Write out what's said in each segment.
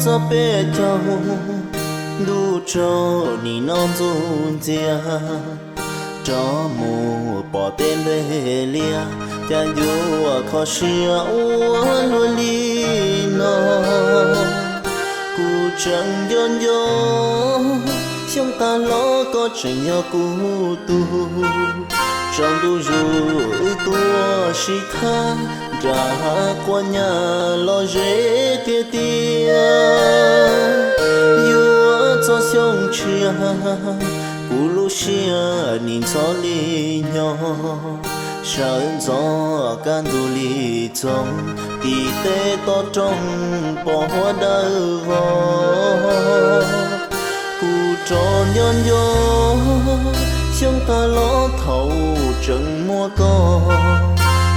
txog peb caug, ntuj tsaug nim no ntxuj ntxias, rov mus pom tej npe lias, cas yuav kho siab ua luaj li no. Kuv tseem nco nco xyoo tag los koj tseem yog kuv tug, tsaus ntuj zus wb tuaj sib tham, nram quas nyab los ze tiag tiag. Yuav txog xyoo tshiab, kuv lub siab nim ntxhov li nyo, sawv ntxov kaj ntug li txoog, tim teb toj roob pom huab dawb vog. Kuv rov nco nco xyoo tag los thaum tseem muaj koj,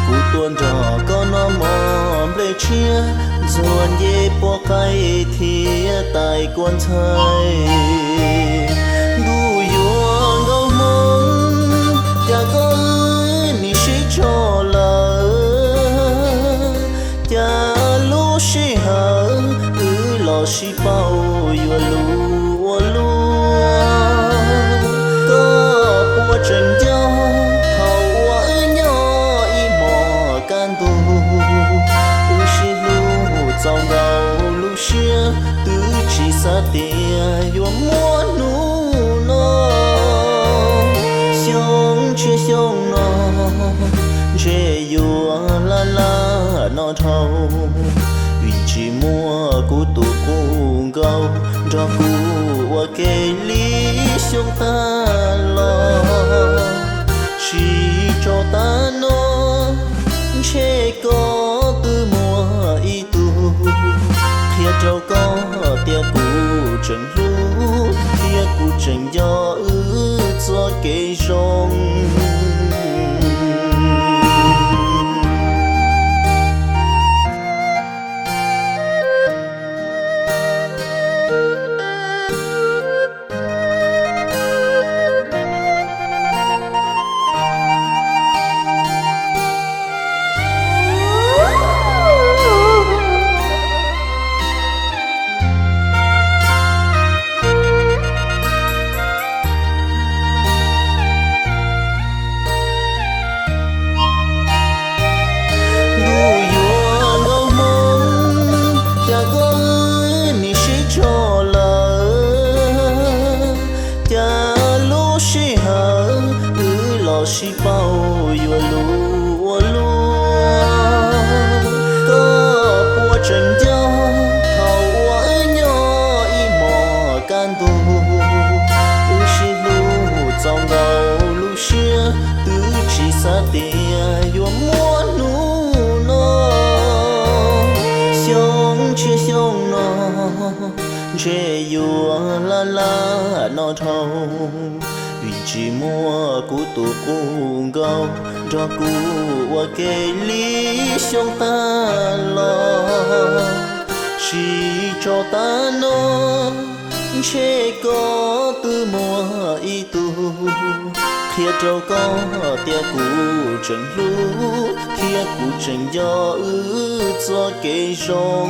kuv tuaj nrog koj noj mov nplej tshiab, ntxuag nce puab qaib thiab tais kua ntxhais. Ntuj yuav nkauj hmoo, cas koj wb nim sib tso lawm, cas lub sij hawm wb los sib paub yuav luv ua luaj. Koj puas tseem nco thaum uas wb nyob ib hmos kaj ntug, wb sib hlub txaus nkaus lub siab, twb tsis xav tias yuav muaj hnub no. Xyoo tshiab xyoo no ntshe yuav laj laj no dhau, vim tsis muaj kuv tus kheej nkaus nrog kuv ua ke li xyoo tag los. Sib tso tas no, ntshe koj twb muaj ib tug, qhia rau koj tias kuv tseem hlub thiab kuv tseem nco wb txoj kev zoo. Ntuj yuav nkauj hmoo, cas koj wb nim sib tso lawm, cas lub sij hawm wb los sib paub yuav luv ua luaj. Koj puas tseem nco thaum uas wb nyob ib hmos kaj ntug, wb sib hlub txaus nkaus lub siab, twb tsis xav tias yuav muaj hnub no. Xyoo tshiab xyoo no ntshe yuav laj laj no dhau, vim tsis muaj kuv tus kheej nkaus nrog kuv ua ke li xyoo tag los. Sib tso tas no, ntshe koj twb muaj ib tug, qhia rau koj tias kuv tseem hlub thiab kuv tseem nco wb txoj kev zoo.